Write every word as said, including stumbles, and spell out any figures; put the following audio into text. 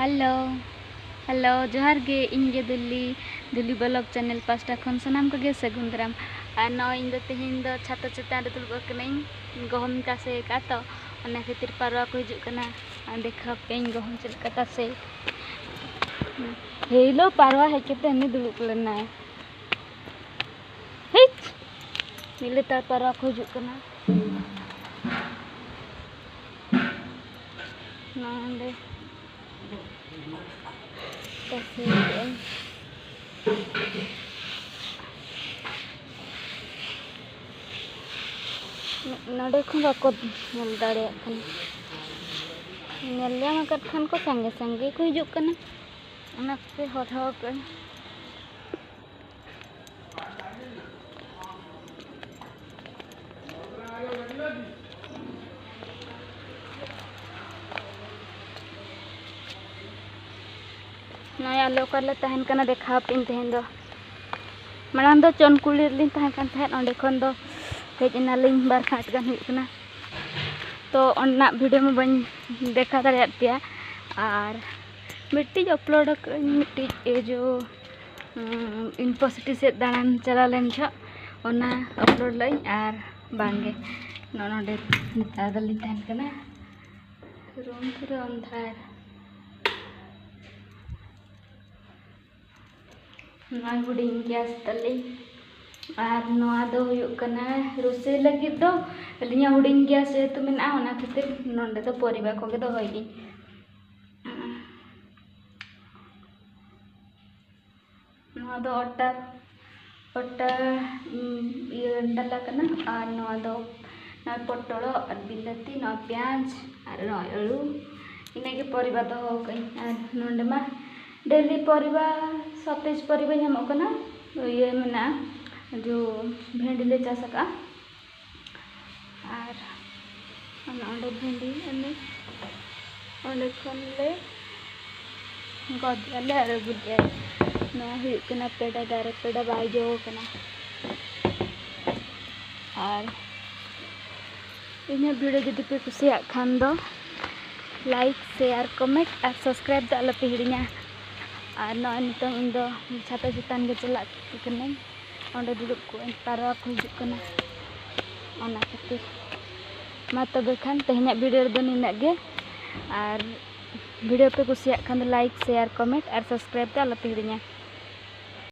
Hello, hello, ᱡᱚᱦᱟᱨ ᱜᱮ᱾ ᱤᱧ ᱜᱮ ᱫᱩᱞᱤ, ᱫᱩᱞᱤ ᱵᱞᱚᱜ ᱪᱮᱱᱮᱞ ᱯᱟᱥᱴᱟ ᱠᱷᱚᱱ ᱥᱟᱱᱟᱢ ᱠᱚᱜᱮ ᱥᱟᱹᱜᱩᱱ ᱫᱟᱨᱟᱢ᱾ ᱟᱨ ᱱᱚᱜᱼᱚᱭ ᱤᱧ ᱫᱚ ᱛᱮᱦᱮᱧ ᱫᱚ ᱪᱷᱟᱛᱟ ᱪᱮᱛᱟᱱ ᱨᱮ ᱫᱩᱲᱩᱵ ᱟᱠᱟᱱᱟᱹᱧ, ᱜᱚᱦᱚᱢ ᱛᱟᱥᱮ ᱟᱠᱟᱫ ᱛᱚ, ᱚᱱᱟ ᱠᱷᱟᱹᱛᱤᱨ ᱯᱟᱨᱣᱟ ᱠᱚ ᱦᱤᱡᱩᱜ ᱠᱟᱱᱟ᱾ ᱟᱨ ᱫᱮᱠᱷᱟᱣ ᱯᱮᱭᱟᱹᱧ ᱜᱚᱦᱚᱢ ᱪᱮᱫ ᱞᱮᱠᱟ ᱛᱟᱥᱮ᱾ ᱦᱮᱞᱳ, ᱯᱟᱨᱣᱟ ᱦᱮᱡ ᱠᱟᱛᱮ ᱩᱱᱤ ᱫᱩᱲᱩᱵ ᱞᱮᱱᱟᱭ᱾ ᱦᱤᱪ! ᱢᱤᱞᱤᱛᱟᱨ ᱯᱟᱨᱣᱟ ᱠᱚ ᱦᱤᱡᱩᱜ ᱠᱟᱱᱟ᱾ ᱱᱚᱰᱮ ᱛᱟᱥᱮ ᱠᱮᱜᱼᱟᱹᱧ᱾ ᱱᱚᱰᱮ ᱠᱷᱚᱱ ᱵᱟᱠᱚ ᱧᱮᱞ ᱫᱟᱲᱮᱭᱟᱜ ᱠᱟᱱᱟ᱾ ᱧᱮᱞ ᱧᱟᱢ ᱟᱠᱟᱫ ᱠᱷᱟᱱ ᱠᱚ ᱥᱟᱸᱜᱮ ᱥᱟᱸᱜᱮ ᱠᱚ ᱦᱤᱡᱩᱜ ᱠᱟᱱᱟ, ᱚᱱᱟ ᱠᱚᱛᱮ ᱦᱚᱨᱦᱚ ᱠᱟᱜᱼᱟᱹᱧ᱾ ᱱᱚᱜᱼᱚᱭ ᱟᱞᱮ ᱚᱠᱟ ᱨᱮᱞᱮ ᱛᱟᱦᱮᱱ ᱠᱟᱱᱟ, ᱫᱮᱠᱷᱟᱣ ᱟᱯᱮᱭᱟᱹᱧ ᱛᱮᱦᱮᱧ ᱫᱚ᱾ ᱢᱟᱲᱟᱝ ᱫᱚ ᱪᱚᱱᱠᱩᱲᱤ ᱨᱮᱞᱤᱧ ᱛᱟᱦᱮᱸ ᱠᱟᱱ ᱛᱟᱦᱮᱸᱫ, ᱚᱸᱰᱮ ᱠᱷᱚᱱ ᱫᱚ ᱦᱮᱡ ᱮᱱᱟᱞᱤᱧ, ᱵᱟᱨ ᱠᱷᱟᱸᱴ ᱜᱟᱱ ᱦᱩᱭᱩᱜ ᱠᱟᱱᱟ᱾ ᱛᱚ ᱚᱸᱰᱮᱱᱟᱜ ᱵᱷᱤᱰᱤᱭᱳ ᱢᱟ ᱵᱟᱹᱧ ᱫᱮᱠᱷᱟᱣ ᱫᱟᱲᱮᱭᱟᱫ ᱯᱮᱭᱟ, ᱟᱨ ᱢᱤᱫᱴᱤᱡ ᱟᱯᱞᱳᱰ ᱟᱠᱟᱫᱟᱹᱧ, ᱢᱤᱫᱴᱤᱡ ᱮ ᱡᱚ, ᱩᱸ, ᱤᱭᱩᱱᱤᱵᱷᱟᱨᱥᱤᱴᱤ ᱥᱮᱫ ᱫᱟᱬᱟᱱ ᱪᱟᱞᱟᱣ ᱞᱮᱱ ᱡᱚᱦᱚᱜ ᱚᱱᱟ ᱟᱯᱞᱳᱰ ᱞᱟᱹᱧ, ᱟᱨ ᱵᱟᱝᱜᱮ ᱱᱚᱜᱼᱚ ᱱᱚᱰᱮ ᱱᱮᱛᱟᱨ ᱫᱚᱞᱤᱧ ᱛᱟᱦᱮᱱ ᱠᱟᱱᱟ᱾ ᱨᱩᱢ ᱯᱩᱨᱟᱹ ᱚᱱᱫᱷᱟᱨ᱾ ᱱᱚᱣᱟ ᱦᱩᱰᱤᱧ ᱜᱮᱥ ᱛᱟᱞᱤᱧ᱾ ᱟᱨ ᱱᱚᱣᱟ ᱫᱚ ᱦᱩᱭᱩᱜ ᱠᱟᱱᱟ ᱨᱳᱥᱮ ᱞᱟᱹᱜᱤᱫ ᱫᱚ᱾ ᱟᱹᱞᱤᱧᱟᱜ ᱦᱩᱰᱤᱧ ᱜᱮᱥ ᱡᱮᱦᱮᱛᱩ ᱢᱮᱱᱟᱜᱼᱟ, ᱚᱱᱟ ᱠᱷᱟᱹᱛᱤᱨ ᱱᱚᱸᱰᱮ ᱫᱚ ᱯᱚᱨᱤᱵᱟ ᱠᱚᱜᱮ ᱫᱚᱦᱚᱭ ᱜᱤᱧ᱾ ᱱᱚᱣᱟ ᱫᱚ ᱚᱴᱟ, ᱚᱴᱟ, ᱩᱸ, ᱤᱭᱟᱹ, ᱰᱟᱞᱟ ᱠᱟᱱᱟ᱾ ᱟᱨ ᱱᱚᱣᱟ ᱫᱚ ᱱᱚᱣᱟ ᱯᱚᱴᱚᱞ ᱟᱨ ᱵᱤᱞᱟᱹᱛᱤ, ᱱᱚᱣᱟ ᱯᱮᱸᱭᱟᱡᱽ ᱟᱨ ᱱᱚᱣᱟ ᱟᱹᱞᱩ, ᱤᱱᱟᱹᱜᱮ ᱯᱚᱨᱤᱵᱟ ᱫᱚᱦᱚ ᱠᱟᱜᱼᱟᱹᱧ᱾ ᱟᱨ ᱱᱚᱸᱰᱮ ᱢᱟ ᱰᱮᱞᱤ ᱯᱚᱨᱤᱵᱟ, ᱥᱚᱛᱮᱡᱽ ᱯᱚᱨᱤᱵᱟ ᱧᱟᱢᱚᱜ ᱠᱟᱱᱟ᱾ ᱤᱭᱟᱹ ᱢᱮᱱᱟᱜᱼᱟ, ᱡᱚ ᱵᱷᱮᱱᱰᱤ ᱞᱮ ᱪᱟᱥ ᱟᱠᱟᱫᱼᱟ᱾ ᱟᱨ ᱚᱱᱟ ᱚᱸᱰᱮ ᱵᱷᱮᱱᱰᱤ ᱚᱱᱮ ᱚᱸᱰᱮ ᱠᱷᱚᱱ ᱞᱮ ᱜᱚᱫ ᱮᱫᱼᱟ ᱞᱮ ᱟᱨ ᱟᱹᱜᱩ ᱞᱮᱫᱼᱟ᱾ ᱱᱚᱣᱟ ᱦᱩᱭᱩᱜ ᱠᱟᱱᱟ ᱯᱮᱰᱟ ᱫᱟᱨᱮ, ᱯᱮᱰᱟ ᱵᱟᱭ ᱡᱚ ᱠᱟᱱᱟ᱾ ᱟᱨ ᱤᱧᱟᱹᱜ ᱵᱷᱤᱰᱤᱭᱳ ᱡᱩᱫᱤ ᱯᱮ ᱠᱩᱥᱤᱭᱟᱜ ᱠᱷᱟᱱ ᱫᱚ Like, share, comment ᱟᱨ subscribe ᱫᱚ ᱟᱞᱚᱯᱮ ᱦᱤᱲᱤᱧᱟ᱾ ᱟᱨ ᱱᱚᱜᱼᱚᱭ ᱱᱤᱛᱚᱝ ᱤᱧ ᱫᱚ ᱪᱷᱟᱛᱟ ᱪᱮᱛᱟᱱ ᱜᱮ ᱪᱟᱞᱟᱜ ᱠᱟᱹᱱᱟᱹᱧ, ᱚᱸᱰᱮ ᱫᱩᱲᱩᱵ ᱠᱚᱜ ᱟᱹᱧ, ᱯᱟᱣᱨᱟ ᱠᱚ ᱦᱤᱡᱩᱜ ᱠᱟᱱᱟ, ᱚᱱᱟ ᱠᱷᱟᱹᱛᱤᱨ᱾ ᱢᱟ ᱛᱚᱵᱮ ᱠᱷᱟᱱ ᱛᱮᱦᱮᱧᱟᱜ video ᱨᱮᱫᱚ ᱱᱤᱱᱟᱹᱜ ᱜᱮ, ᱟᱨ video ᱯᱮ ᱠᱩᱥᱤᱭᱟᱜ ᱠᱷᱟᱱ ᱫᱚ like, share, comment ᱟᱨ subscribe ᱫᱚ ᱟᱞᱚᱯᱮ ᱦᱤᱲᱤᱧᱟ᱾